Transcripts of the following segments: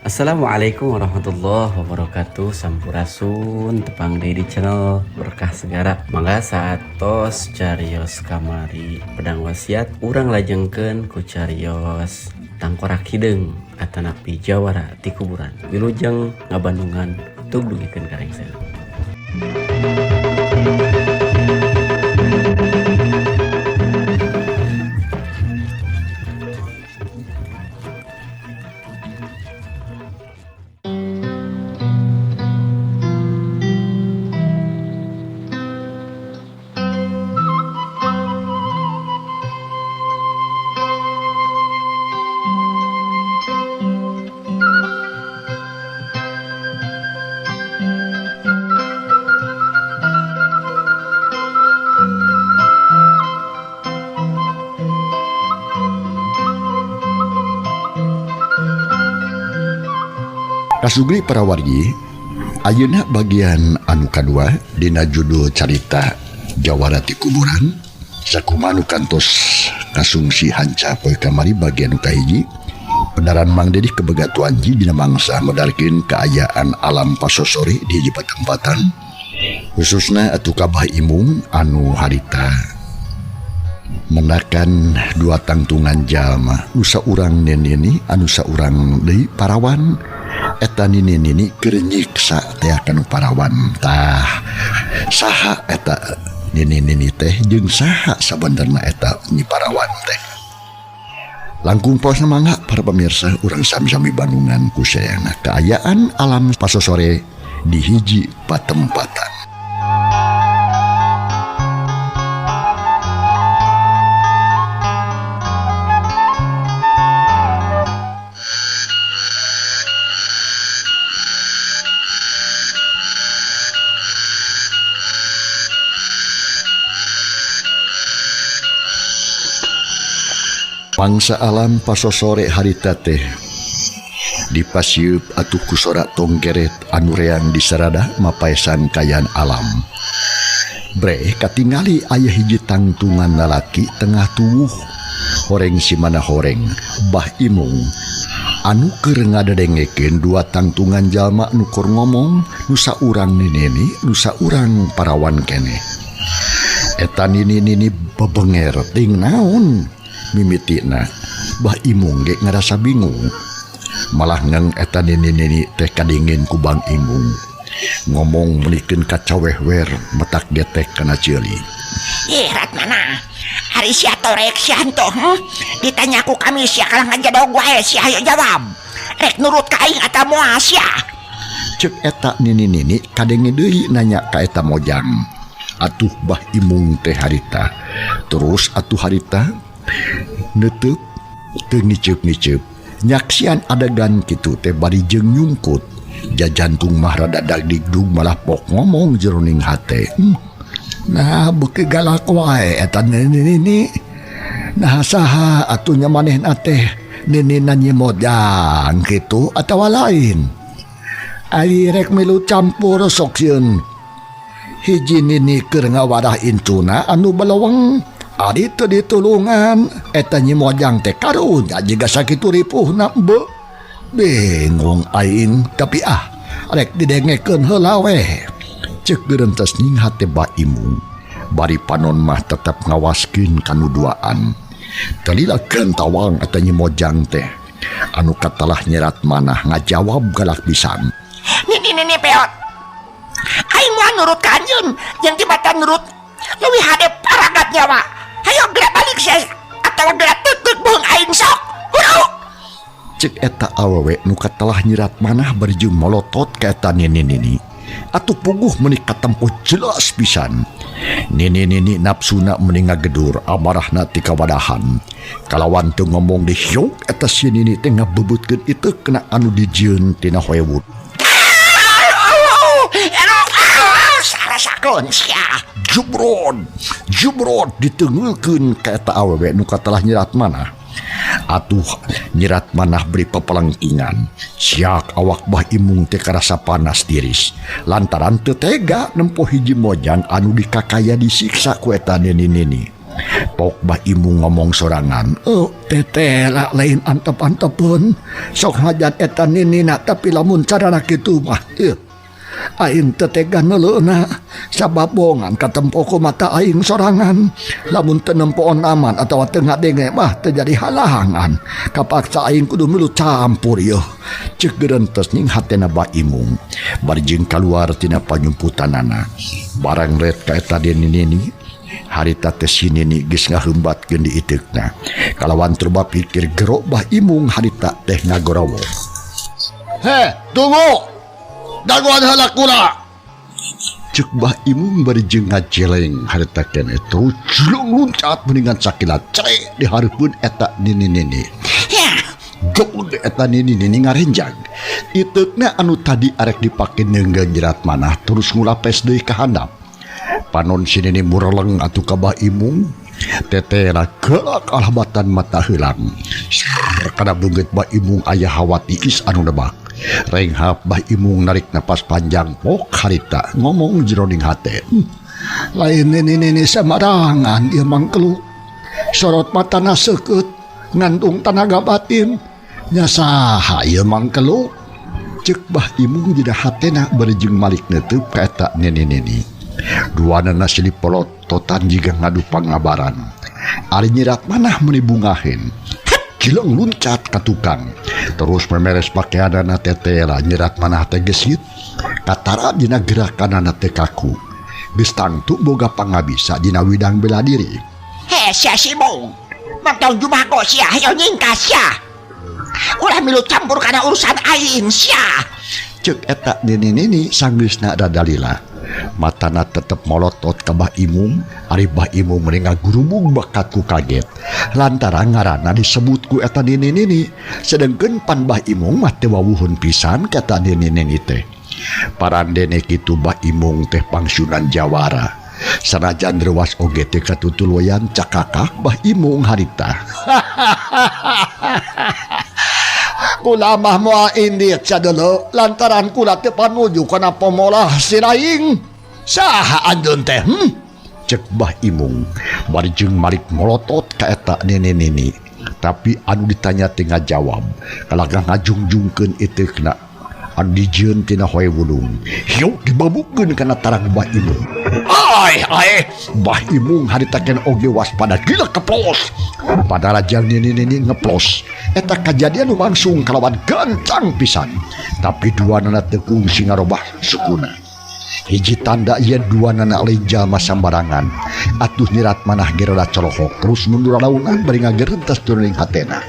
Assalamualaikum warahmatullahi wabarakatuh. Sampurasun, tepang deui di channel Berkah Segara. Mangga saatos carios kamari pedang wasiat, urang lajengkeun ku carios tangkorak hideung atanapi jawara ti kuburan. Wilujeng ngabandungan, tug dugikeun ka rengsena. Kasugri para wargi, ayeuna bagian anu kadua dina judul carita Jawara ti Kuburan. Sakumaha nu kantos kasungsi hanca poe kamari bagian nu kahiji, benaran Mang Dedih kebegatuan ji dina mangsa medarkeun kaayaan alam pasosori di hiji patempatan, khususna atuh ka Bah Imung anu harita menakan dua tangtungan jalma, nu saurang neneni anu saurang deui parawan. Eta nini nini keur nyiksa teh kanu parawan. Tah saha eta nini nini teh jeung saha sabenerna eta nyi parawan teh? Langkung poesna mangga para pemirsa, urang sami-sami bandungan ku sadayana kaayaan alam pasosore di hiji patempatan. Pangsa alam pasosore harita teh dipasieup atuh ku sora tonggeret anu reang disarada mapaesan kayan alam. Breh katingali aya hiji tangtungan lalaki tengah tuwuh horeng simana horeng Bah Imung anu keur ngadedengekeun dua tangtungan jalma nu keur ngomong, nu saurang ninini nu saurang parawan keneh. Eta nini-nini bebenger ting naon mimitina. Bah Imung ge ngarasa bingung, malah ngeng eta nini-nini teh kadingin ku Bang Imung ngomong melikeun ka cawehwer metak getek kana ceuli. Ih Ratmana, hari sia torek sia hanto, Ditanya ku kami sia kalah ngajadog wae sia, hayo jawab. Rek nurut ka aing atawa moal sia? Ceuk eta nini-nini kadenge deui nanya ka eta mojang. Atuh Bah Imung teh harita terus atuh harita netep teu ngiceup-ngiceup nyaksian adegan kitu teh bari jeung nyungkut. Jajantung mah rada dagdigdug malah pok ngomong jeroning hate. Nah beuki galak wae eta nini-nini. Nah saha atuh nya manehna teh ninina nyi mojang kitu atawa lain? Ari rek milu campur sok sieun. Hiji nini keur ngawarah incuna anu baleweng. Ari teu ditulungan eta nyi mojang teh karunya jiga sakitu ripuhna beuh. Bingung aing tapi ah rek didengekeun heula we. Ceuk geurentes ning hate Bah Imung. Bari panon mah tetep ngawaskeun kanu duaan. Telilakeun tawang eta nyi mojang teh anu katalah nyerat manah ngajawab galak pisan. Nini nini peot. Aing moal nurut ka anjeun jeung tibatan nurut leuwih hade paragat nyawa. Hayo geura balik sia atawa geura teuteuk beuheung aing sok. Huru. Ceuk eta awewe nu katelah nyirat manah bari jeung molotot ka eta nini-nini. Atuh puguh meuni katempo jelas pisan. Nini-nini nafsuna meuni ngagedur amarahna ti kawadahan. Kalawan teu ngomong dihyuk eta si nini teh ngabebeutkeun itu kena anu dijieun tina hoewut. Sarasakeun sia. Jubrod, jubrod diteungeulkeun ka eta awewe nu katelah nyirat manah. Atuh nyirat manah beri pepelengkingan. Siak awak Bah Imung teh karasa panas tiris lantaran teu tega nempo hiji mojang anu dikakaya disiksa ku eta nini-nini. Pok Bah Imung ngomong sorangan. Oh, teteh lah lain antep-antepeun. Sok hajat eta ninina tapi lamun carana kitu mah ieu. Aing teu tega neuleuhna sabab bongan katempo ku mata aing sorangan. Lamun teu nempoon aman atawa teu ngadenge mah teu jadi halangan. Kapaksa aing kudu milu campur yeuh. Ceuk gerentes ning hatena Bah Imung. Bari jeung kaluar tina panyumputanana. Barang ret ka eta nini harita teh si nini geus ngaheumbatkeun di iteukna. Kalawan terba pikir gero Bah Imung harita teh ngagorowo. He, tunggu. Dagoan heula kula. Ceuk Bah Imung bari jeung ngajeleng harita keneh terus julung luncat mendingan sakilat cere di hareupeun eta nini-nini. Ya. Gol eta nini-nini ngarenjag. Iteukna anu tadi arek dipake neunggeun nyerat manah terus ngulapes deui ka handap. Panon si nini mureleng atuh ka Bah Imung. Tetera gelak alabatan mata heulang. Kana beungeut Bah Imung aya hawa tiis anu nebak. Renghap Bah Imung narik napas panjang pok harita ngomong jeroning hate. Lain nini-nini samarangan ieu mangkeluk. Sorot matana seukeut ngandung tanaga batin. Nya saha ieu mangkeluk? Ceuk Bah Imung dina hatena bari jeung malik neuteub ka eta nini-nini. Duanana silih polototan jiga ngadu pangabaran. Ari nyirat manah meuni bungaheun. Cileng luncat ka tukang. Terus memeres pakaianana tetela nyerat manah teh gesit. Katara dina gerakanana teh kaku. Geus tangtu boga pangabisa dina widang bela diri. He sia si Mung. Mantong jumago sia hayo nyingkah sia. Ulah milu campur kana urusan aing sia. Ceuk eta nini-nini sanggeusna dadalila. Matana tetep molotot ka Bah Imung, ari Bah Imung meni ngagurubung bakat ku kaget. Lantaran ngaranna disebut ku eta nini-nini, sedengkeun pan Bah Imung mah teu wawuhun pisan ka eta nini-nini teh. Parandene kitu Bah Imung teh pangsunan jawara. Sanajan reuwas oge teh katutuluyan cakakak Bah Imung harita. Kula mah moal indit sadeuleu lantaran kula teu panuju kana pomolah siraing. Saha anjeun teh? Ceuk Bah Imung bari jeung malik molotot ka eta nini-nini. Tapi anu ditanya teh ngajawab, kalagah ngajungjungkeun iteukna. Anu dijieun tina hoe wulung. Hiuk dibabukeun kana tarang Bah Imung. Ai ai, Bah Imung harita ken oge waspada gila keplos. Padahal nini-nini ngeplos. Eta kajadian langsung kalawan gancang pisan. Tapi duanana teu kungsi ngarobah sukuna. Hiji tanda yen duanana lain jalma sambarangan. Atuh nyirat manah gerada colohok terus mundur launan bari ngagerentas turuning hatena.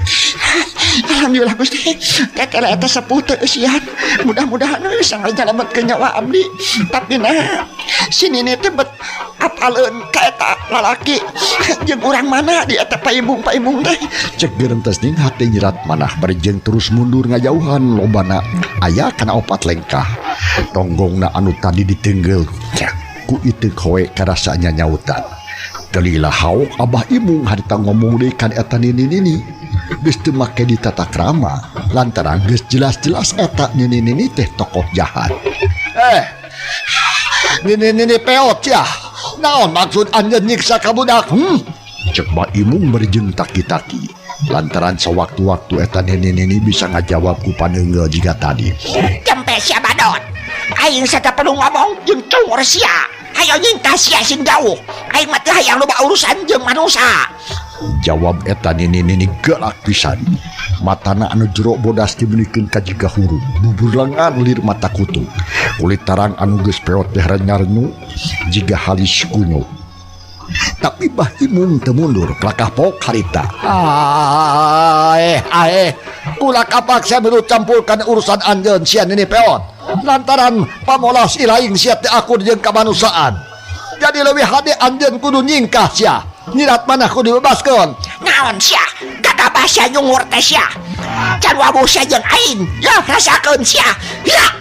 Alhamdulillah Gusti, teteh eta sepuh teu eusian. Mudah-mudahan we bisa ngajalametkeun nyawa abdi. Tapi nah, si nini teh bet apaleun ka eta lalaki jeung urang mana di eta paimung-paimung teh. Cek gerentes ning hate nyirat manah bari jeung terus mundur ngajauhan lobana aya kana opat lengkah. Tonggongna anu tadi ditenggel ku iteuk hoe karasa nyanyautan. Telilah hauk Abah Imung harita ngomong deui kan eta nini-nini. Geus teu make ditata krama lantaran geus jelas-jelas eta nini-nini teh tokoh jahat. Nini-nini peot ya. Naon maksud anjeun nyiksa ka budak? Ceuk Bah Imung bari jeung taki-taki. Lantaran sewaktu-waktu eta nini-nini bisa ngajawab ku paneunggeul jiga tadi. Cempe sia badot. Aing sata perlu ngomong jeung cungur sia. Hayo nyingkah sia sing jauh. Aing mah teu hayang loba urusan jeung manusia. Jawab eta nini-nini galak pisan. Matana anu jero bodas dimenikeun ka jiga hurung. Bubur lengan lir mata kutu. Kulit tarang anu geus peot teh renyarnyu jiga halis kunyuk. Tapi Bah Imung teu mundur kelakah pok harita. Aeh aeh, kula kapaksa milu campurkan urusan anjeun sia nini peot. Lantaran pamolah si laing sia teu akur jeung kamanusiaan. Jadi leuwih hade anjeun kudu nyingkah sia. Nyirat manah kudu dibebaskeun. Naon sia? Gagabah sia nyungur teh sia. Can wabuh sia jeung aing. Ya rasakeun sia. Ya.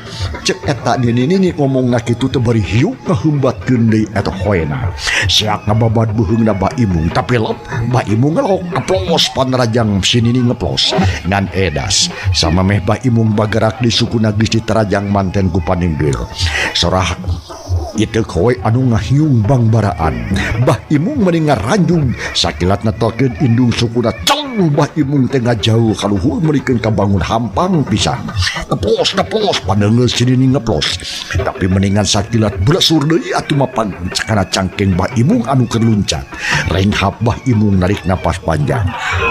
Cek eta nini-nini ngomongna kitu teh bari hiuk ngaheumbatkeun deui eta hoena. Siak ngababad beuheungna Bah Imung tapi lep Bah Imung ngelok ngeplos panrajang si nini ngeplos ngan edas. Samameh Bah Imung bagarak di sukuna geus diterajang manten ku paninggil. Sorah Iteuk hoe anu ngahiung bangbaraan. Bah Imung meni ngaranjung sakilat natokeun indung sukuna cong Bah Imung teh ngajauh kaluhur meurikeun ka bangun hampang pisan. Ngeplos ngeplos paneungeul si Nini ngeplos. Tapi mendingan sakilat blesur deui atuh mapan kana cangkeng Bah Imung anu keur luncat. Renghap Bah Imung narik napas panjang.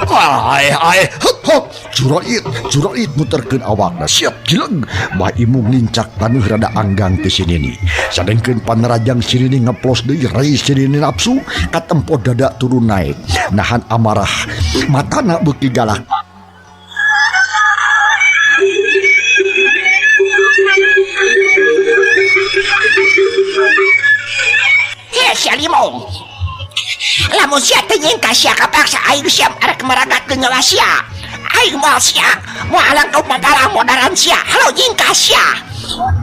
Ae ae hot hot jurait jurait muterkeun awakna siap gileng. Bah Imung nincak taneuh rada anggang ti si Nini. Sadengkeun panerajang si Nini ngeplos deui rei si Nini nafsu katempo dada turun naik nahan amarah matana beuki galak. Heh sia limong, lamun sia teu nyingkah sia kapaksa aing sia arek meragatkeun nyawa sia. Aing moal sia moal alangkah maparah modaran sia. Halo nyingkah sia.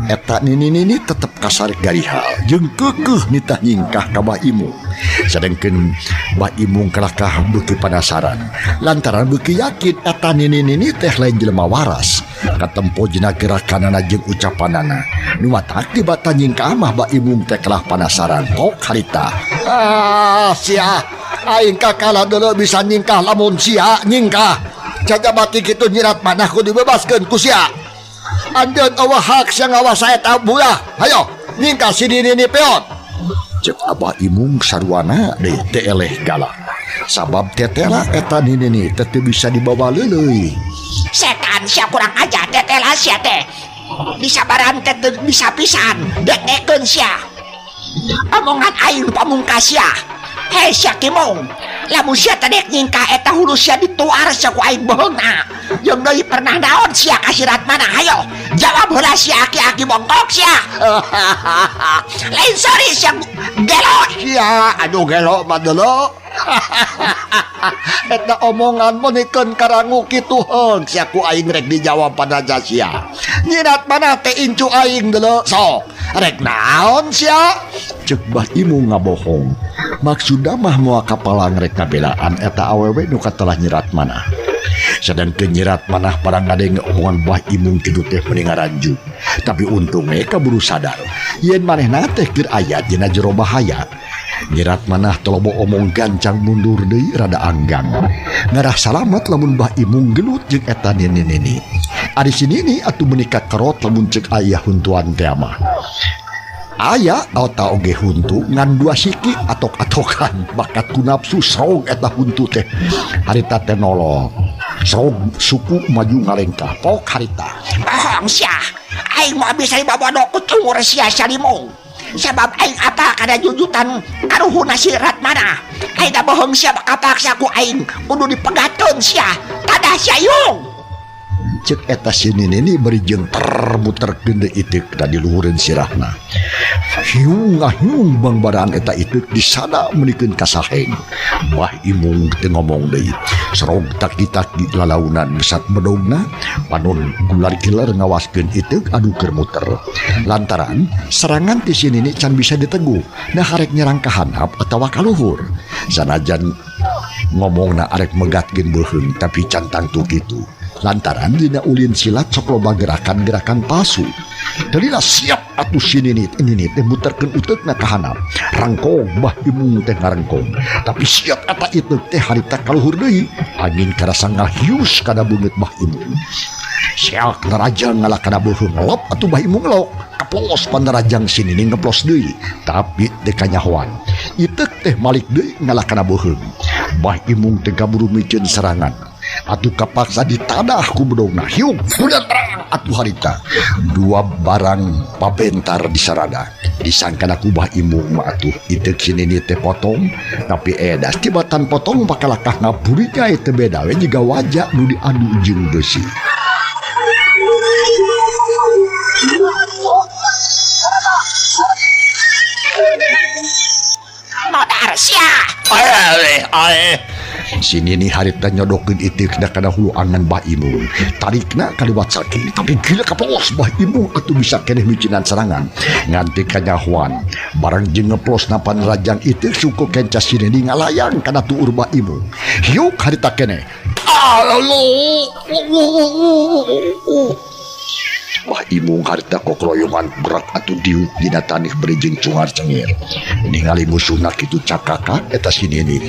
Eta nini-nini tetep kasar garihal jeung keukeuh nitah nyingkah ka Bah Imung. Sadengkeun Bah Imung kalakah beuki panasaran lantaran beuki yakin eta nini-nini teh lain jelema waras. Katempo dina gerakanana jeung ucapanana. Nu matak tibatan nyingkah mah Bah Imung teh kalah panasaran tok harita. Ah sia aing kakala deuleu bisa nyingkah lamun sia nyingkah. Jajabati kitu nyirat manah kudu dibebaskeun ku sia. Anjeun eueuh hak sia ngawasa eta bulah. Hayo nyingkah si Nini peot. Ceuk Abah Imung sarwana deui teu eleh galak. Sabab tetela eta Nini teh teu bisa dibawa leuleui. Setan sia kurang ajar tetela sia teh. Disabaran teh teu bisa pisan dengekeun sia. Omongan aing pamungkas sia. Hei sia Kimung, lamun sia teh dek nyingkah eta hulu sia dituar sia ku aing beuheungna. Jeung deui pernah naon sia ka sirat mana? Hayo jawab heula sia aki-aki bongkok sia. Lain sorry sia gelo sia, aduh gelo mah deuleu. Eta omongan meunikeun karangu kitu heung sia ku aing rek dijawab pada sia. Nyirat mana teh incu aing deuleu sok. Rek naon sia? Ceuk Bah Imung ngabohong. Maksudna mah moal kapalang rek ngabelaan eta awewe nu katelah nyirat manah. Sadangkeun nyirat manah parang ngadenge omongan Bah Imung kitu teh meni ngaranjuk. Tapi untung we kaburu sadar yen manehna teh keur aya dina jero bahaya. Nyirat manah tolobo omong gancang mundur deui rada anggang. Ngarah salamet lamun Bah Imung gelut jeung eta nini-nini. Ari si Nini atuh meuni kakerot lamun ceuk aya huntuan teh mah. Aya ota oge huntu ngan dua siki atok-atokan bakat ku nafsu serog eta huntu teh. Harita teh nolong. Serog suku maju ngalengkah pok harita. Bohong sia. Aing moal bisa dibawa ku cungur sia salimung. Sabab aing apa kana jujutan karuhuna si Ratmana. Aing da bohong sia kapaksa ku aing kudu dipegatkeun sia. Tadah sia yung. Ceuk eta si Nini bari jeung termuterkeun deui iteuk da diluhureun sirahna. Hiung ngahiung bangbaraan eta iteuk disada meunikeun kasaheng. Bah Imung teu ngomong deui. Serog taki-taki lalaunan mesat bedogna, panon gular-gilar ngawaskeun iteuk anu keur muter. Lantaran serangan ti si Nini can bisa ditegu, nah arek nyerang ka handap atawa ka luhur. Sanajan ngomongna arek megatkeun beuheung tapi can tangtu kitu. Lantaran dina ulin silat sok loba gerakan-gerakan palsu. Delila siap atuh si Nini ini teh muterkeun uteukna ka handap. Rangkong Bah Imung teh ngarengkong. Tapi siap eta iteuk teh harita kaluhur deui. Angin karasa ngahius kana beungeut Bah Imung. Siak nerajang ngalah kana beuheung ngelop atuh Bah Imung ngelok. Keplos panerajang si Nini ngeplos deui. Tapi teu kanyahoan. Iteuk teh malik deui ngalah kana beuheung. Bah Imung teh kaburu miceun serangan. Atuh kapaksa ditadah ku bedogna. Hiung udah terang atuh harita. Dua barang pabentar disarada. Disangkana ku Bah Imung mah atuh iteuk si Nini teh potong, tapi edas tibatan potong bakalakah ngaburinya teh beda we jiga wajah nu diadu jeung besi. Modar sia. Ae ae. Si Nini harita nyodokeun iteukna kana hulu angan Bah Imung. Tarikna kaliwat saking tapi gila kaplos Bah Imung atuh bisa keneh micinan serangan. Nganti kanyahoan barang jeung ngeplos napan rajang iteuk suku kenca si Nini ngalayang kana tuur Bah Imung. Hiuk harita keneh. Bah Imung harita kokroyongan berat atuh diuk dina tanih bari jeung cungar cengir. Ningali musuhna kitu cakaka eta si Nini.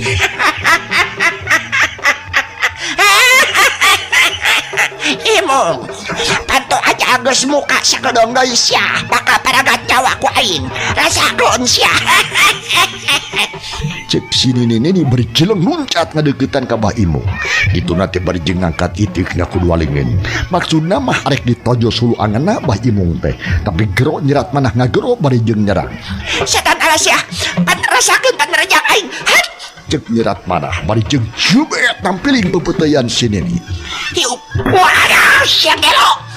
Imung, panto aja geus muka sakedong deui sia, bakal paragat nyawa ku aing. Rasakeun sia. Cek si Nini nini bari jeleng luncat ngadeukeutan ka Bah Imung. Dituna teh bari jeung ngangkat itikna ku dua leungeun. Maksudna mah arek ditojo sulu anganna Bah Imung teh, tapi gero nyerat manah ngagero bari jeung nyerang. Setan ala sia, pan rasakeun pan rejang aing. Hat! Cek nyerat manah bari jeung jubet nampiling pepeuteyan si Nini. Hiup. Waduh, sia gelo.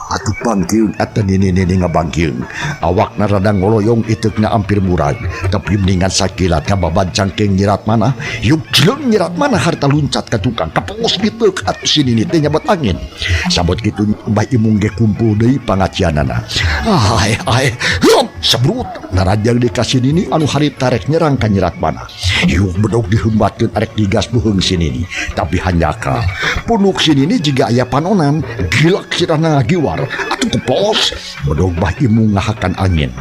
Atuh bangkeun eta nini-nini ngabangkeun. Awakna rada ngoloyong iteukna ampir murag. Tapi mendingan sakilat ngababan cangkeng nyerat manah. Yuk jeleng nyerat manah harta luncat ka tukang. Kapongos iteuk atuh si nini teh nyabot angin. Sabot kitu Mbah Imung ge kumpul deui pangacianana. Ae ae, hup sebrut narajang deui ka si nini anu harita rek nyerang ka nyerat manah. Yuk bedog dihembatkeun arek digas beuheung si nini. Tapi hanjakal. Punuk si nini jiga aya panonan, gilak sirahna ngagiwar. Atuh keplos bedog Bah Imung ngahakan angin.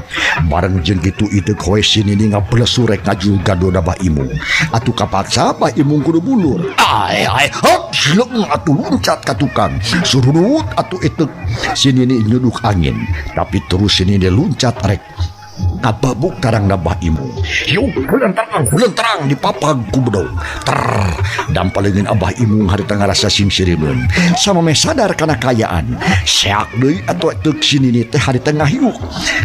Bareng jeung kitu iteuk hoe si nini ngablesu rek ngajul gadona Bah Imung. Atuh kapaksa Bah Imung kudu mundur. Ae ae hop jeleng atuh loncat ka tukang. Sururut atuh iteuk si nini nyuduk angin. Tapi terus si nini luncat rek ngababuk karangna Bah Imung. Yuk hulenterang dipapag ku bedog. Ter dampaleungeun Abah Imung harita ngarasa sing sirimeun. Samemeh sadar kana kaayaan. Seak deui atuh teuk si nini teh harita ngahiuk.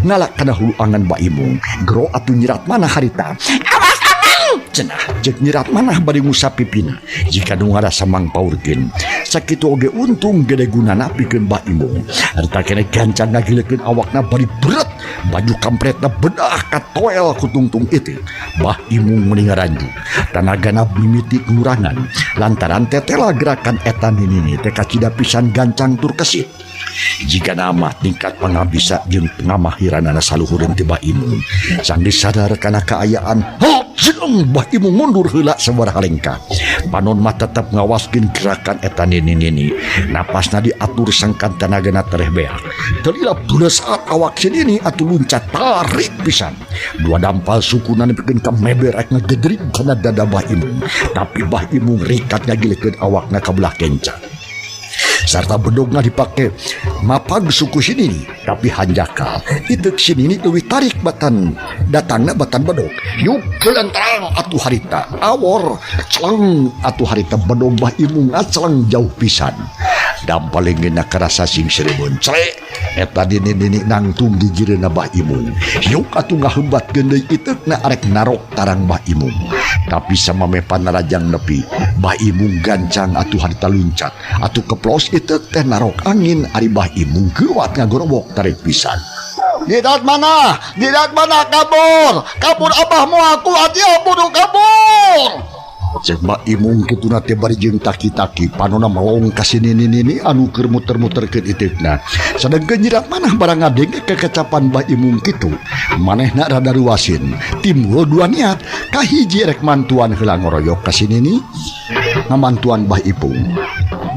Ngalak kana hulu angan Bah Imung. Gero atuh nyirat manah harita. Awas angan cenah jeung nyirat manah bari ngusap pipina. Jika nu ngarasa mangpaurkeun. Sakitu oge untung gede gunana pikeun Bah Imung. Harita keneh gancang ngagilekeun awakna bari beret. Baju kampretna bedah katoel ku tungtung itu. Bah Imung meni ngaranju. Tanagana mimiti ngurangan lantaran tetela gerakan eta nini teh kacida pisan gancang tur kesit. Jika nama tingkat pangabisa jeung pangamahiranana saluhureun teh Bah Imung. Sanggeus sadar kana kaayaan, hop jeung Bah Imung mundur heula sabaraha lengkah. Panon mah tetep ngawaskeun gerakan eta nini-nini. Napasna diatur sangkan tanagana tereh beak. Teu lila saat awak si nini atuh luncat tarik pisan. Dua dampal sukuna nepikeun ka meber rek ngagedrig kana dada Bah Imung. Tapi Bah Imung rikat ngagilekeun awakna ka belah kenca. Sarta bedogna dipake mapag suku sinini, tapi hanjakal iteuk sinini leuwih tarik batan datangna batan bedog. Yuk kelentrang atuh harita awor celeng atuh harita bedog Bah Imung ngaceleng jauh pisan. Dampalengeunna karasa sing seribeun clek eta nini-nini nangtung di jireuna Bah Imung. Yuk atuh ngahembatkeun deui iteukna arek narok tarang Bah Imung. Tapi samameh panarajang nepi Bah Imung gancang atuh harita luncat atuh keplos iteuk teh narok angin ari Bah Imung geuwat ngagorowok tarik pisan. Jidat mana? Jidat mana kabur? Kabur abah moal kuat ya bunuh kabur. Cek Bah Imung kituna teh bari jeung taki-taki panona melong ka si nini-nini anu keur muter-muterkeun iteukna. Sadengkeun nyirat manah barang ngadenge kekecapan Bah Imung kitu. Manehna rada ruasin, timbul dua niat. Kahiji rek mantuan heula ngoroyok ka si nini, ngamantuan Bah Ipung.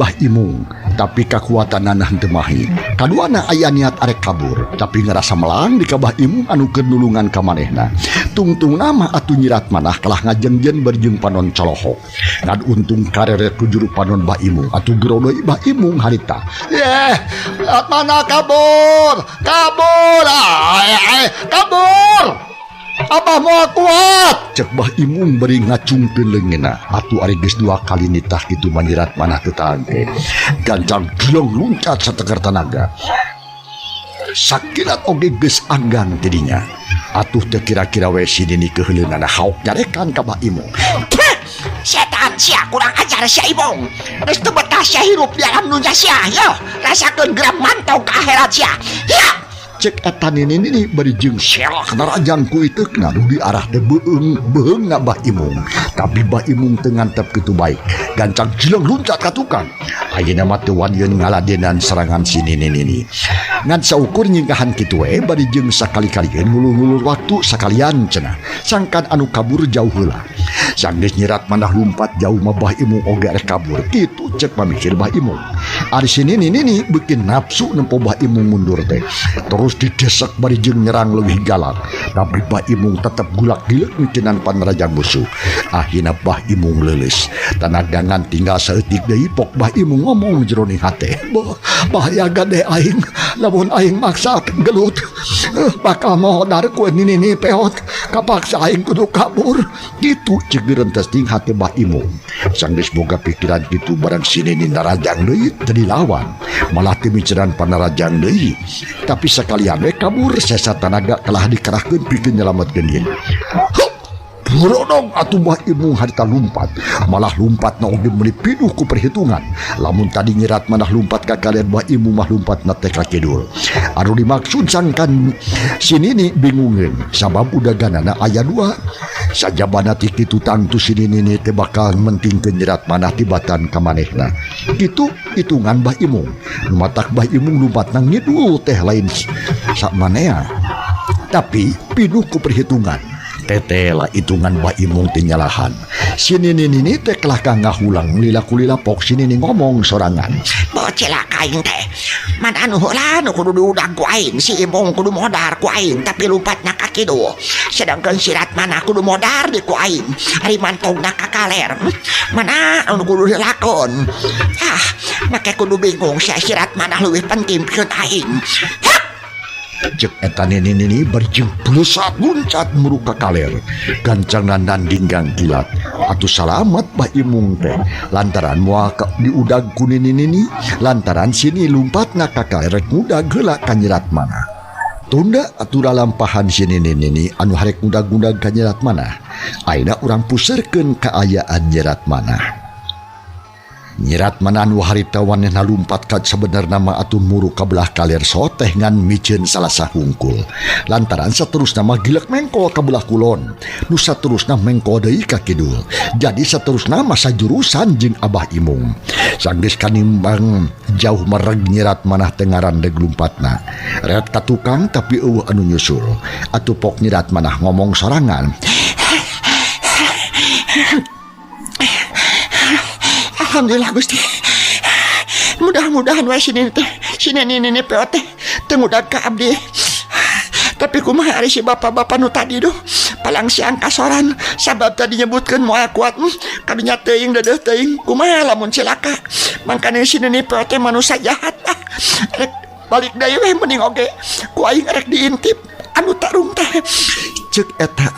Bah Imung tapi kakuatanana henteu mahi. Kaduana aya niat arek kabur, tapi ngarasa melang di ka Bah Imung anu keur nulungan ka manehna. Tungtungna mah atuh nyirat manah kalah ngajengjen bari jeung panon colohok. Ngan untung kareret ku juru panon Bah Imung atuh gero deui Bah Imung harita. Yeh, mana kabur? Kabur! Ae, kabur! Abah moal kuat. Cek Bah Imung bari ngacungkeun leungeunna. Atuh ari geus dua kali nitah kitu manyirat manah teu tahan teh. Gancang gilong luncat sategar tanaga. Sakilat oge geus anggang tidinya. Atuh teu kira-kira we si nini keuheuleunana haok nyarekan ka Bah Imung. Setan sia kurang ajar sia Imung. Geus teu betah sia hirup di alam dunya sia. Yo, rasakeun geura mantau ka akhirat sia. Ya. Cek eta nini-nini bari jeung selak narajang ku iteukna nu diarah teh beuheung beuheungna Bah Imung. Tapi Bah Imung teu ngantep kitu baik. Gancang jileng luncat ka tukang. Ayeuna mah teu wanieun ngaladenan serangan si nini-nini. Ngan saukur nyingkahan kitu we bari jeung sakali-kalieun ngulur-ngulur waktu sakalian cenah. Sangkan anu kabur jauh heula. Sanggeus nyirat manah lumpat jauh mah Bah Imung oge rek kabur. Kitu cek pamikir Bah Imung. Ari si nini nini beuki nafsu nempo Bah Imung mundur teh. Terus didesek bari jeung nyerang leuwih galak. Tapi Bah Imung tetep gulak-gilek micenan panarajang musuh. Akhirna Bah Imung leuleus. Tanaga ngan tinggal saeutik deui pok Bah Imung ngomong jero hate. Bahaya gade aing lamun aing maksa gelut bakal modar ku nini nini peot. Kapaksa aing kudu kabur. Kitu ceuk direuntes ting hate Bah Imung. Sanggeus boga pikiran kitu barang si nini narajang deui teu dilawan. Malah teu micenan panarajang deui. Tapi sakalian we kabur sesa tanaga kalah dikerahkeun pikeun nyelametkeun diri. Hup! Borodong atuh Bah Imung harita lumpat. Malah lumpat na oge meuli pinuh ku perhitungan. Lamun tadi nyerat manah lumpat ka kalian Bah Imung mah lumpat na teh ka kidul. Anu dimaksud sangkan si nini bingungeun sabab udaganana aya dua. Sajabana ti kitu tangtu si nini teh bakal mentingkeun nyerat manah tibatan ka manehna. Kitu hitungan Bah Imung. Nu matak Bah Imung lumpat nang ngidul teh lain samanea. Tapi pinuh ku perhitungan. Tetela hitungan Bah Imung teh nyalahan. Si nini nini teh kelah ka ngahulang lila kulila pok si nini ngomong sorangan. Bo celaka aing teh. Man anu heula nu kudu diudag ku aing, si Imung kudu modar ku aing tapi lumpatna ka kidul. Sedangkan si Ratmana kudu modar di ku aing. Ari mantogna ka kaler. Mana anu kudu dilakon. Ah, make kudu bingung si Ratmana leuwih penting pikeun aing. Hak! Cek eta nini nini bari jeung blesat luncat muru ka kaler. Gancangna nandinggang kilat. Atuh salamet Bah Imung teh. Lantaran moal diudag ku nini nini, lantaran sini lumpatna ka kaler rek ngudag heula ka nyerat mana. Tunda atuh lalampahan si nini nini anu harek ngudag-ngudag ka nyerat mana. Ayeuna urang puserkeun kaayaan nyerat mana. Nyerat mana anu harita wanehna lumpat ka sabenerna mah atuh muru ka belah kaler soteh ngan miceun salasa hungkul. Lantaran saterusna mah gilek mengkol ka belah kulon. Nu saterusna mengkol deui ka kidul. Jadi saterusna mah sajurusan jeung Abah Imung. Sanggeus kanimbang jauh mereg nyerat manah teh ngarandeg lumpatna. Ret ka tukang tapi eueuh anu nyusul. Atuh pok nyerat manah ngomong sorangan. Alhamdulillah Gusti. Mudah-mudahan wae si nini teh, si nini nini peot teh teu ngudag ka abdi. Tapi kumaha ari si bapak-bapak nu tadi duh palang siang kasoran sabab tadi nyebutkeun moal kuat, kadunya teuing deudeuh teuing kumaha lamun cilaka. Mangkana si nini peot teh manusia jahat ah. Rek balik deui we mending oge ku aing rek diintip anu tarung teh. Ceuk eta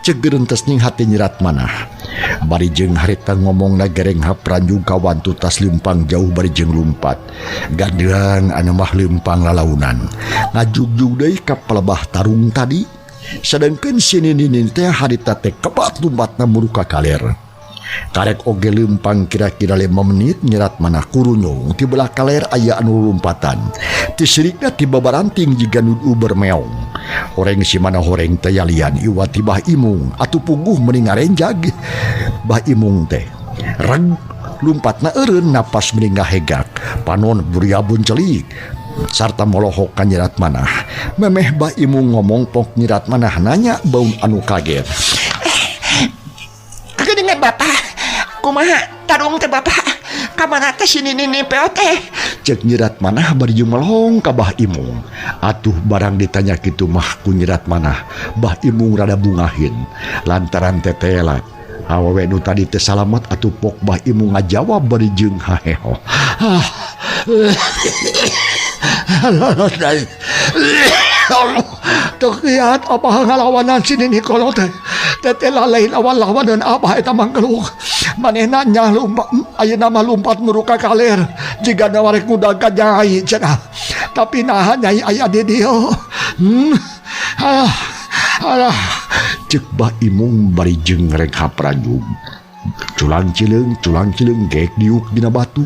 ceuk geurentes ning hati nyerat manah. Bari jeung harita ngomongna gereng hapranjung kawantu tas leumpang jauh bari jeung lumpat. Gandeang anu mah leumpang lalaunan. Ngajugjug deui ka palebah tarung tadi. Sedangkeun si nini teh harita teh kebat lumpatna muru ka kaler. Karek oge leumpang kira-kira 5 menit nyerat manah kurunyung ti belah kaler aya anu lumpatan. Ti sirikna ti babaranting jiga nu uber meong. Horeng si mana horeng teh yalian iwa ti Bah Imung atuh puguh meni ngarenjag. Bah Imung teh reg lumpatna eureun napas meni ngahegak. Panon buriabun celik sarta molohok ka nyerat manah. Memeh Bah Imung ngomong pok nyerat manah nanya baun anu kaget. Kedengar bapak, kumaha tarung teh bapak, kamana teh si nini nini peot teh? Cek nyerat manah bari jeung melong ka Bah Imung. Atuh barang ditanya kitu mah ku nyerat manah, Bah Imung rada bungahin. Lantaran tetela awewe nu tadi teh salamet atuh pok Bah Imung ngajawab bari jeung haheho. Terlihat abah ngalawanan si nini kolot teh. Tetela lain awal lawanan abah eta mangkeluk. Manehna nya lumpat, ayeuna mah lumpat muru ka kaler. Jiga nawarek ngudag ka nyai cenah. Tapi naha nyai aya di dieu. Alah, alah. Ceuk Bah Imung bari jeung rek hapranjung. Culang cileung geek diuk dina batu.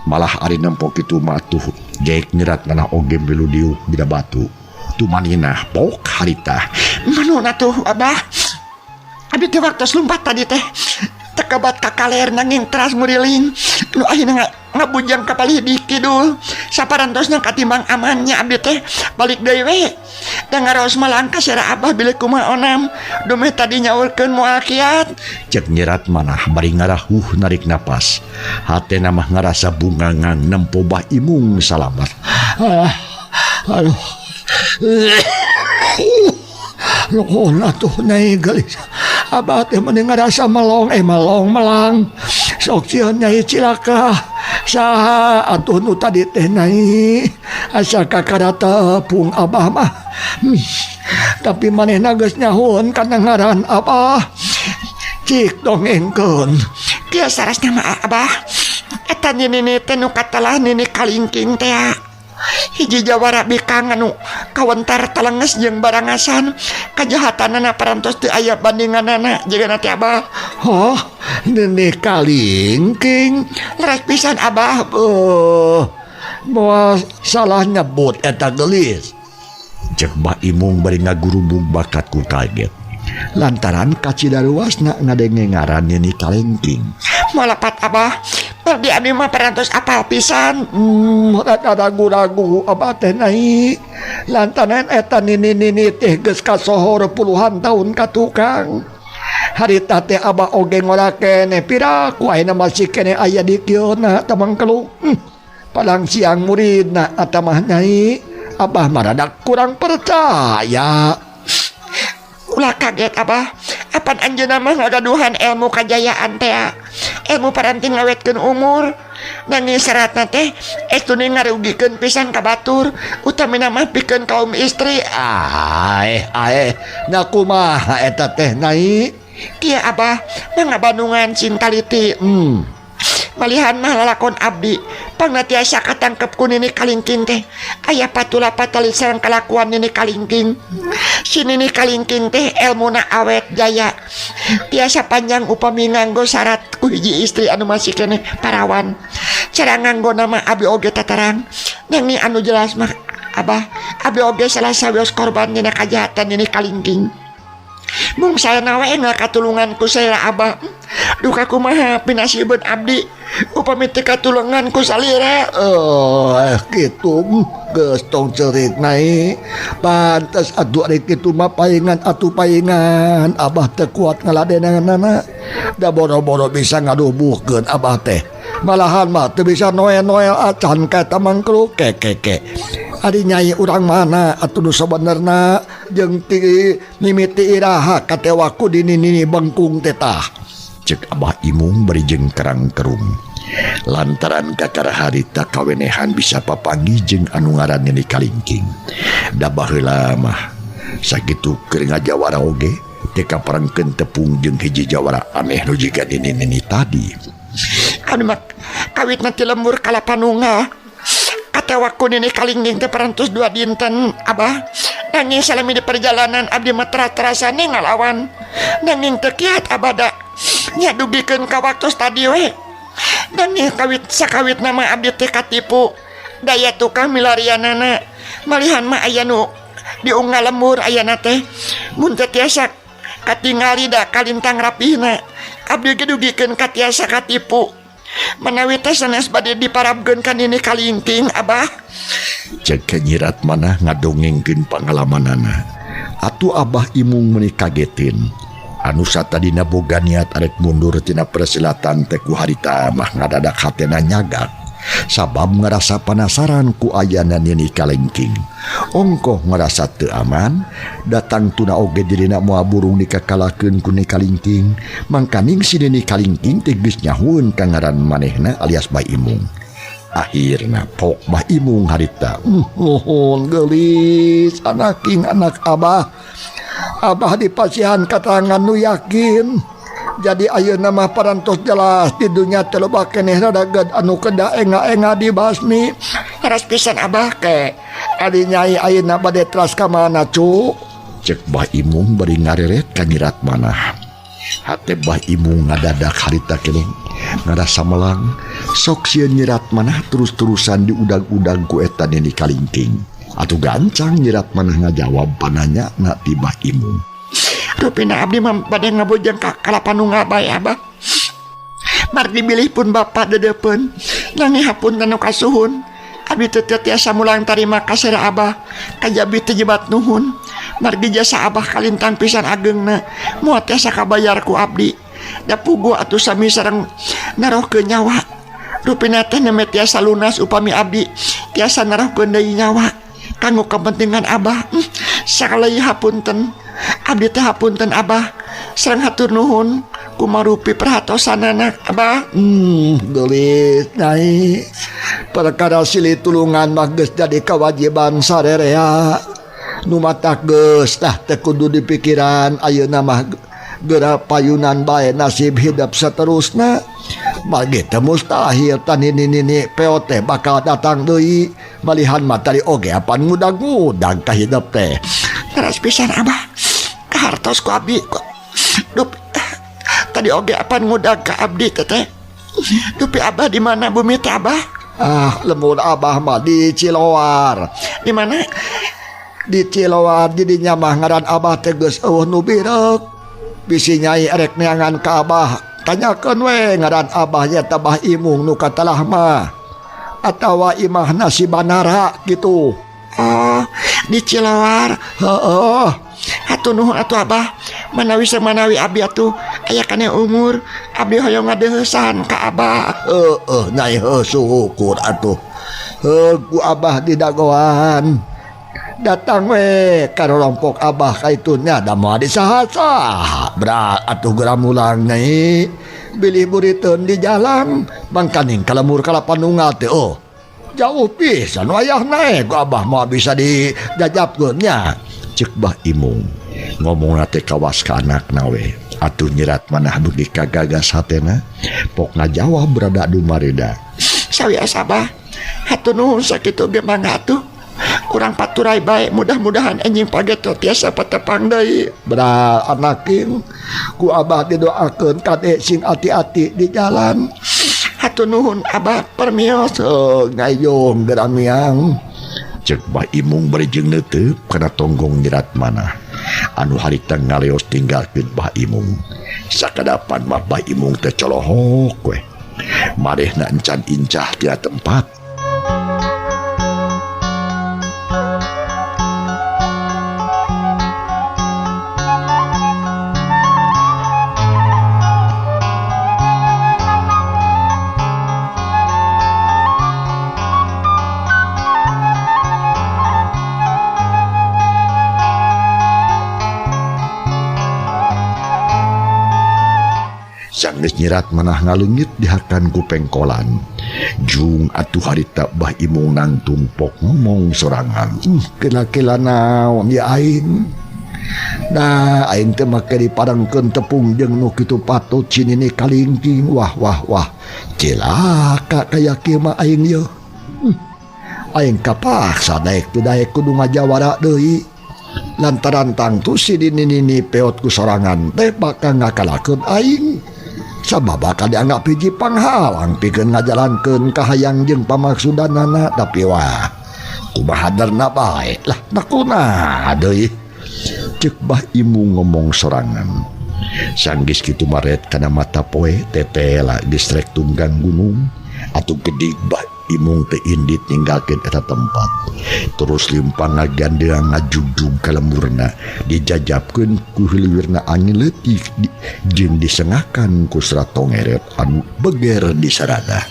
Malah ari nempo kitu mah tuh geek nyerat manah oge milu diuk dina batu. Tumaninah pok harita. Manuna tuh abah? Abi teh waktu lumpat tadi teh. Tekebat ka kaler nanging teras muriling. Nu ayeuna Ngabujang ka palih di kidul saparantosna katimbang amannya abdi teh balik deui we da ngaraos malangka sera abah bilih kumaha onam dumeh tadi nyaurkeun moal kiat. Cek nyerat manah bari ngarahuh narik napas hatena mah ngarasa bungangan nempo Bah Imung salamat. Aduh nuhun atuh nyai geulis abah teh meni ngarasa melong melong melang sok sieun nyai cilaka saha atuh nu tadi teh nyai asa kakara tepung abah mah. Tapi manehna geus nyahueun kana ngaran abah cik dongengkeun kieu sarasna mah abah eta nini teh nu katalah nini kalingking teh hiji jawara bikang anu kawentar talenges jeung barangasan kajahatanana parantos teu aya bandinganana jigana teh abah. Oh nini kalingking leres pisan abah. Moal salah nyebut eta geulis cek Bah Imung bari ngagurubug bakat ku kaget lantaran kacidaruasna ngadenge ngaran nini kalingking. Moal lepat abah di abdi mah parantos apal pisan. Rada ragu-ragu abah teh nai lantaran eta nini-nini teh geus kasohor puluhan tahun ka tukang harita teh abah oge ngora keneh piraku ayeuna masih keneh aya di kieuna tamang kelu. Palang siang muridna eta mah nyai abah mah rada kurang percaya. Ulah kaget abah apan anjeunna mah ngagaduhan ilmu kajayaan teh ilmu paranti ngawetkeun umur nanging syaratna teh estune ngarugikeun pisan ka batur utamina mah pikeun kaum istri. Aeh nya kumaha eta teh nai kieu abah mah ngabandungan sing taliti. Malihan mah lalakon abdi pangna tiasa katangkep ku nini kalingking teh aya patula patali sareng kalakuan nini kalingking. Si nini kalingking teh elmuna awet jaya tiasa panjang upami nganggo syarat ku hiji istri anu masih keneh parawan cara nganggo nama abi oge tatarang nanging anu jelas mah abah abi oge salah sawios korban dina kajahatan nini kalingking. Mung saena we ngakatulungan ku salira abah duka kumaha pinasibeun abdi upami teu katulungan ku salira. Kitu geus tong ceurik nai pantes atuh ari kitu mah paingan atuh paingan abah teu kuat ngaladenanana da boro-boro bisa ngadubuhkeun abah teh malahan mah teu bisa noel-noel acan ka eta mangkruk kekeke. Ari nyai urang mana atuh nu sabenerna jeung ti mimiti iraha katewaku di nini bengkung teh tah cek Abah Imung bari jeung kerang-kerung lantaran kakara harita kawenehan bisa papanggih jeung anu ngaran nini kalingking da baheula mah sakitu keur ngajawara oge teh kaparengkeun tepung jeung hiji jawara aneh nu jiga nini nini tadi. Anu mah kawitna ti lembur kalapanunga katewaku nini kalingking teh parantos 2 dinten abah nanging salami di perjalanan abdi mah tera-terasane ngalawan nanging teu kiat abada nya dugikeun ka waktos tadi we nanging kawit sakawit nama abdi teh katipu daya tukang milarianana malihan mah aya nu diunggal lembur ayana teh mun teu tiasa katingali da kalintang rapihna abdi ge dugikeun ka tiasa katipu manawi teh sanes bade diparabkeun ka nini kalingking abah. Cek nyirat manah ngadongengkeun pangalamanana atuh Abah Imung meuni kagetin anu satadina boga niat arek mundur tina persilatan teh ku harita mah ngadadak hatena nyagak sabab ngarasa panasaran ku ayana nini kalengking. Ongkoh ngarasa teu aman datang tuna oge dirina moal burung dikakalakeun ku nini kalingking mangkaning si nini kalingking teh geus nyahueun ka ngaran manehna alias Bah Imung. Akhirna pok Bah Imung harita nuhun geulis anaking anak abah abah dipasihan katangan nu yakin jadi ayeuna mah parantos jelas di dunya teh loba keneh radageud anu kedah enga-enga dibasmi. Leres pisan abah ke ari nyai ayeuna bade teras ka mana cu cek Bah Imung bari ngareret ka nyirat manah. Hate Bah Imung ngadadak harita keneh ngarasa melang sok sieun nyirat manah terus-terusan diudag-udag ku eta nini kalingking. Atuh gancang nyirat manah ngajawab pananya na ti Bah Imung. Rupina abdi mah bade ngabojeng ka kalapanunggal bae abah. Margi bilih pun bapak dedepeun nanging hapunten nu kasuhun. Abdi teu tiasa mulang tarima kasih abah kajabi teu jebat nuhun. Margi jasa abah kalintang pisan ageungna moal tiasa kabayar ku abdi. Da puguh atuh sami sareng narohkeun nyawa. Rupina teh nembe tiasa lunas upami abdi tiasa narohkeun deui nyawa kanggo kepentingan abah. Sakaleuy hapunten. Abdi teh hapunten abah sareng hatur nuhun kumarupi perhatosanana abah. Geulis nyai. Perkara silih tulungan mah geus jadi kewajiban sarerea. Nu matak geus tah teu kudu dipikiran ayeuna mah geura payunan bae nasib hidup saterusna. Margi teu mustahil tan nini peot teh bakal datang deui. Malihan mah tadi oge apan ngudag-ngudag ka hidup teh. Teras pisan abah. Kahartos ku abdi. Dup, tadi oge apan ngudag ka abdi teteh. Dupi abah di mana bumi teh abah? Ah, lembur abah mah di Ciloar. Di mana? Di Ciloar jadinya mah ngaran abah teh geus eueuh nu bireuk. Bisi nyai erek neangan ka abah, tanyakeun we ngaran abah nya Bah Imung nu katalah mah. Atawa imahna si Banara gitu. Oh, di Ciloar. Heeh. Hatur nuhun atuh abah. Manawi samanawi abdi atuh aya kana umur, abdi hoyong ngadeuheusan ka abah. Heeh, nyai heuh syukur atuh. Heuh ku abah didagoan. Datang we ka rorompok abah kaitunya da moal disaha-saha. Berat atuh geura mulang nyai. Bilih buriteun di jalan, mangkaning ka lemur kalapanunggal teh oh. Jauh pisan wayahna ku abah moal bisa dijajapkeun nya. Ceuk Bah Imung ngomongna teh kawas ka anakna we. Atuh nyirat manah beuki kagagas hatena pok ngajawab berada dumarida. Sawios abah, hatur nuhun sakitu ge mangga atuh. Urang paturai bae mudah-mudahan enjing pageto tiasa patepang deui. Bra anaking ku abah didoakeun kade sing ati-ati di jalan. Hatur nuhun abah permios. Ngayung geramiang. Ceuk Bah Imung bari jeung neuteup kana tonggong nyerat manah. Anu harita ngaleos tinggalkeun Bah Imung. Sakadapan mah Bah Imung teh colohok we. Marehna encan incah tina tempat. Sanggeus nyirat manah ngaleungit dihakan ku pengkolan. Jung atuh harita Bah Imung nangtung pok ngomong sorangan. Kela-kela naon ya aing. Nah, aing teh make dipadangkeun tepung jeung nu kitu patut si nini kalingking. Wah wah wah. Cilaka kaya kieu mah aing yeuh. Aing kapaksa daek teu daek kudu ngajawara deui. Lantaran tangtu si nini peot ku sorangan teh bakal ngakalakeun aing. Sabab bakal dianggap hiji panghalang pikeun ngajalankeun kahayang jeung pamaksudanana, tapi wah kumaha darna bae lah nakuna deui. Ceuk Bah Imung ngomong sorangan. Sanggis kitu maret kana mata poe tetela geus rek tunggang gunung atuh gedig Bah Imung teh indit ninggalkeun eta tempat. Terus limpang ngagandeang ngajugjug ka lemburna dijajapkeun ku hiliwirna angin leutik jeung disengakan ku serat tongeret anu beger di sarada.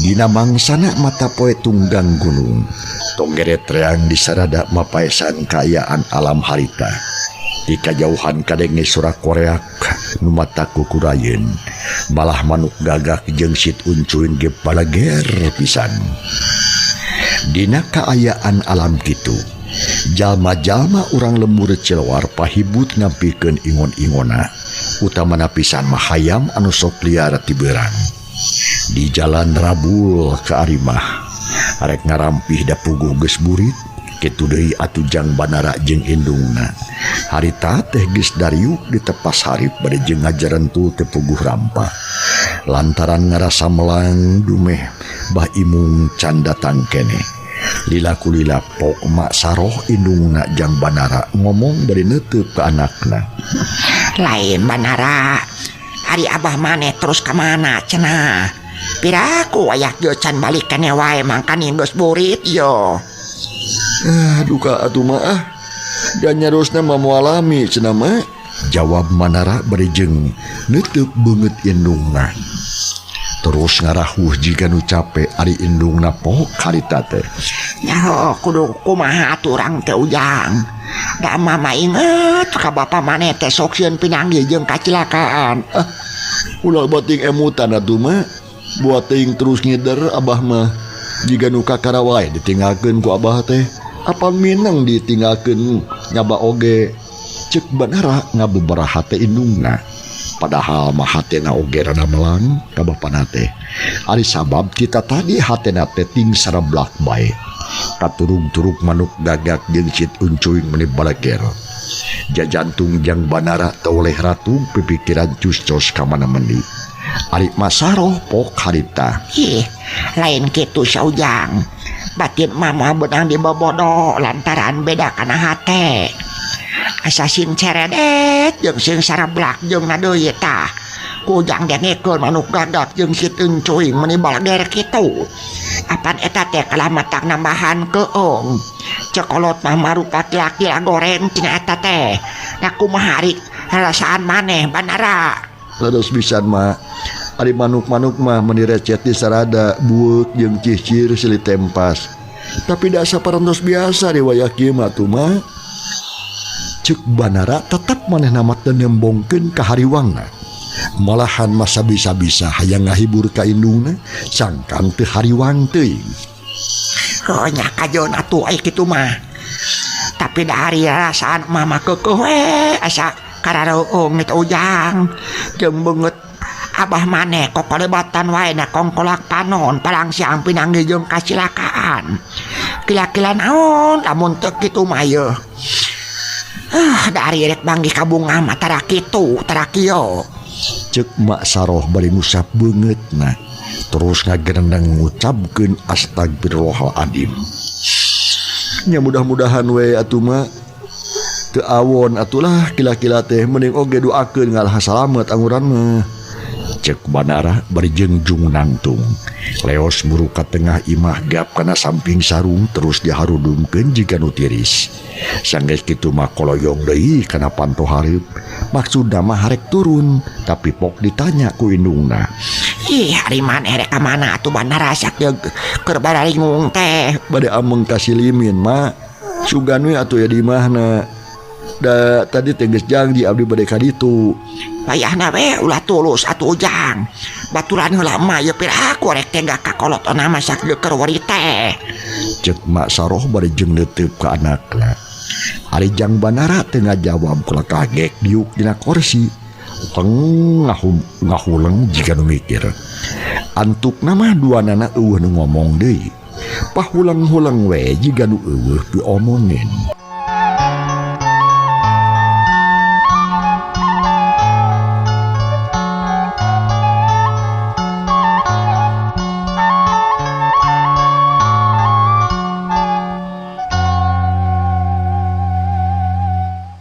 Dina mangsana mata poe tunggang gunung, tonggeret reang disarada mapaesan kaayaan alam harita. Di kajauhan kadenge suara koreak nu mata kukurayeun, malah manuk gagak jeung sit uncuin ge balager pisan. Dina kaayaan alam kitu, jalma-jalma urang lembur Ciloar pahibut ngampikeun ingon-ingona, utamana pisan mah hayam anu sok liar ti beurang. Di jalan Rabul ke Arimah, arek ngarampih da puguh geus burit, kitu deui atuh jang Banara jeung indungna. Harita teh geus dariuk di tepas harip bade jeung ngajarentul teu puguh rampa. Lantaran ngarasa melang dumeh Bah Imung can datang keneh. Lila kulila pok Mak Saroh indungna jang Banara ngomong bari neuteub ka anakna. Lain Banara, ari abah maneh terus ka mana cenah? Piraku wayak ge can balik keneh wae mangkaning geus burit yo. Duka atuh mah ah. Dan nyarosna mah moal lami cenah mah. Jawab Manara bari jeung neuteub beungeut indungna. Terus ngarahuh jiga nu cape ari indungna poho karita teh. Nyaho kudu kumaha atuh urang teh Ujang. Da mama inget ka bapa maneh teh sok sieun pinanggih jeung kacilakaan. Ulah bating emutan atuh mah. Buat teuing terus ngider abah mah. Jiga nu kakara wae ditinggalkeun ku abah teh. Apa mineng ditinggalkeun nyaba oge. Cek Banara ngabeberaha teh indungna. Padahal mah hatena oge rada melang ka bapana teh. Ari sabab kita tadi hatena teh ting sareblak bae. Katurug-turug manuk gagak jeung sit uncuing meni baleger. Jajantung jang Banara teu oleh ratu pipikiran cus-cos ka mana mendi. Ari Masaroh pok harita. Ih, lain kitu Saujang. Batin mama benang dibobodo lantaran beda kana hate. Asa sing ceredet jeung sing sareblak jeung na deui tah. Ku Ujang dengekeun manuk gagak jeung sit encuing meni balager kitu. Apan eta teh kalah matak nambahan keung. Cekolot mah marupa kila-kila goreng tina eta teh. Nah kumaha ari rasaan maneh Banara? Leres pisan mah. Ari manuk-manuk mah meni recet di sarada bueuk jeung cicir silih tempas. Tapi da saparantos biasa di wayah kieu mah atuh mah. Cek Banara tetep manehna mah teu nembongkeun ka hariwangna. Malahan masa bisa-bisa hayang ngahibur ka indungna sangkan teu hariwang teuing. Heuh nya kajeun atuh ai kitu mah. Tapi da ari rasaan mama keukeuh we asa karareueung kitu Ujang. Jeung beungeut abah maneh kokolebatan wae na kongkolak panon palang siang pinanggih jeung kacilakaan. Kila-kila naon lamun teu kitu mah yeuh. Dari rek manggih ka bunga mah tara kitu tara kieu. Cek Mak Saroh bari ngusap beungeutna terus ngagerendeng ngucapkeun astagfirullahaladzim. Nya mudah-mudahan we atuh mah teu awon atulah kila-kila teh mending oge doakeun ngalah salamet anguran mah. Cek Banara bari jeung jung nangtung. Leos muru ka tengah imah gap kana samping sarung terus diharudumkeun jiga nu tiris. Sanggeus kitu mah koloyong deui kana panto hareup. Maksudna mah harek turun tapi pok ditanya ku indungna. Ih, ari maneh rek ka mana atuh Banara sakieu keur bararingung teh? Bade ameng ka Silimin mah. Sugan we atuh ya di imahna. Da tadi teh geus janji abdi bade ka ditu. Wayahna we ulah tulus atuh Ujang. Baturan heula mah ieu piraku rek teh ka kolotona mah sakieu keur wari teh. Cek Mak Saroh bari jeung neuteub ka anakna. Ari jang Banara teu ngajawab kula kagek diuk dina korsi. Peng ngahuleng jiga nu mikir. Antukna mah duanana eueuh nu ngomong deui. Pahulang-hulang we jiga nu eueuh diomongin.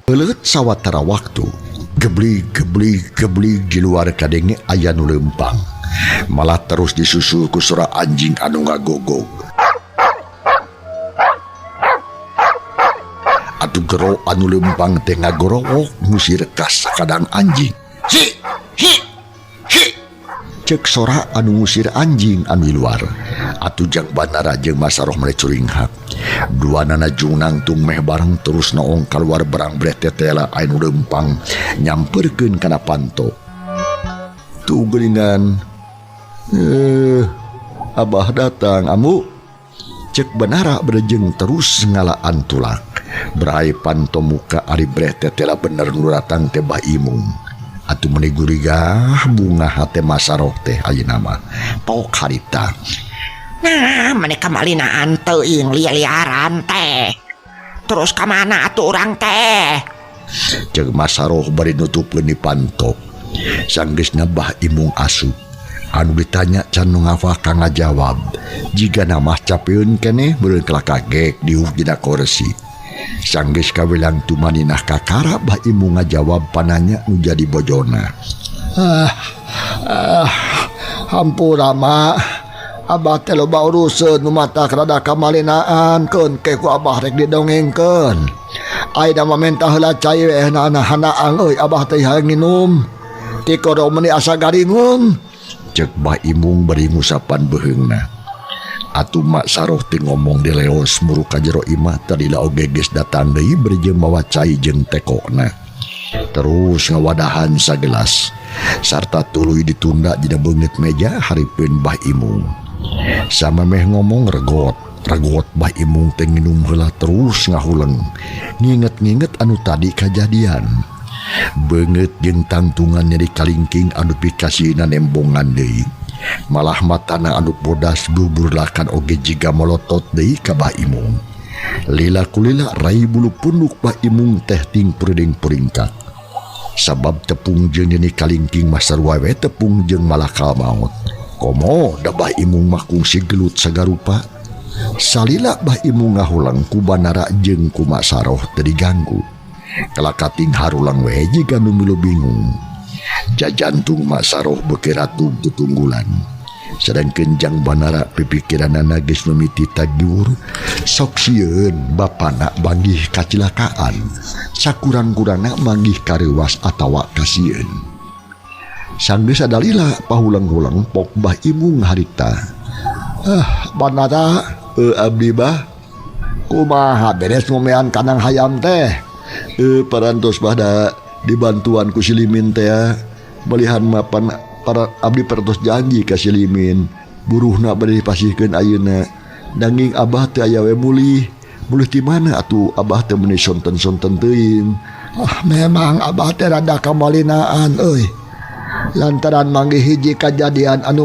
Leuleut sawatara waktu, geblig geblig geblig di luar kadenge aya nu leumpang. Malah terus disusul ku sora anjing anu ngagogog. Atuh gero anu leumpang teh ngagorowok ngusir ka sakadang anjing. Hi hi hi. Cek sora anu ngusir anjing anu di luar. Atuh jang Banara jeung Masaroh meni curinghak. Duanana jung nangtung meh bareng terus noong kaluar berang breh tetela anu leumpang nyamperkeun kana panto. Tuh geuningan. Abah datang amu. Cek Banara berjeng terus ngalaan tulak. Berai panto muka ari breh tetela bener nu datang teh Bah Imung. Atuh meni gurigah bunga hate Masaroh teh ayeuna mah. Pok harita. Nah, mereka malinaan teuing liar-liaran teh. Terus ka mana atuh urang teh? Ceuk Masaroh bari nutupkeun di panto. Sanggeusna Bah Imung asup. Anu ditanya can nu ngafah ka ngajawab. Jigana mah capeun keneh meureun kelaka gek diuk dina kursi. Sanggeus kawilang tumaninah kakara Bah Imung ngajawab pananya nu jadi bojona. Hampura ma, abah teh loba uruseun nu mata rada kamalinaan keun ke ku abah rek didongengkeun. Ayeuna mah menta heula cai we hanaang euy abah teh hayang nginum. Tikoro meuni asa garingun. Ceuk Bah Imung bari ngusapan beuheungna. Atuh Mak Saroh teh ngomong di leos muru ka jero imah tadila oge geus datang deui bari jeung mawa cai jeung tekokna. Terus ngawadahan sagelas sarta tuluy ditunda dina beungeut meja hareupeun Bah Imung. Samemeh ngomong regot, regot Bah Imung teh nginum heula terus ngahuleng. Nginget-nginget anu tadi kajadian. Beungeut jeung tangtungan nyeri kalingking anu pikasieuna nembongan deui. Malah matana anu bodas buburlakan oge jiga molotot deui ka Bah Imung. Lila kulila rai bulu punduk Bah Imung teh ting puriding-puringkat. Sabab tepung jeung nini kalingking mah sarua we tepung jeung malakal maut. Komo da Bah Imung mah kungsi gelut sagarupa. Salila Bah Imung ngahulang ku Banara jeung ku Mak Saroh teu diganggu. Kalakating harulang we jiga nu milu bingung. Jajantung Mak Saroh beuki ratug tutunggulan. Sedangkeun jang Banara pipikiranana geus mimiti tagiwur, sok sieun bapana banggih kacilakaan. Sakurang-kurangna manggih kareuwas atawa kasieun. Sanggeus sadalila pahulang-hulang pok Bah Imung harita. Banara, abdi bah. Kumaha beres ngomean kanang hayam teh? Parantos bah da dibantuan ku si Limin teh ya. Melihan mapan para abdi parantos janji ka si Limin. Buruhna bade dipasihkeun ayeuna. Nanging abah teu aya we mulih. Mulih ti mana atuh abah teh meuni sonten-sonten teuing. Memang abah teh rada kamalinaan euy. Lantaran manggih hiji kajadian anu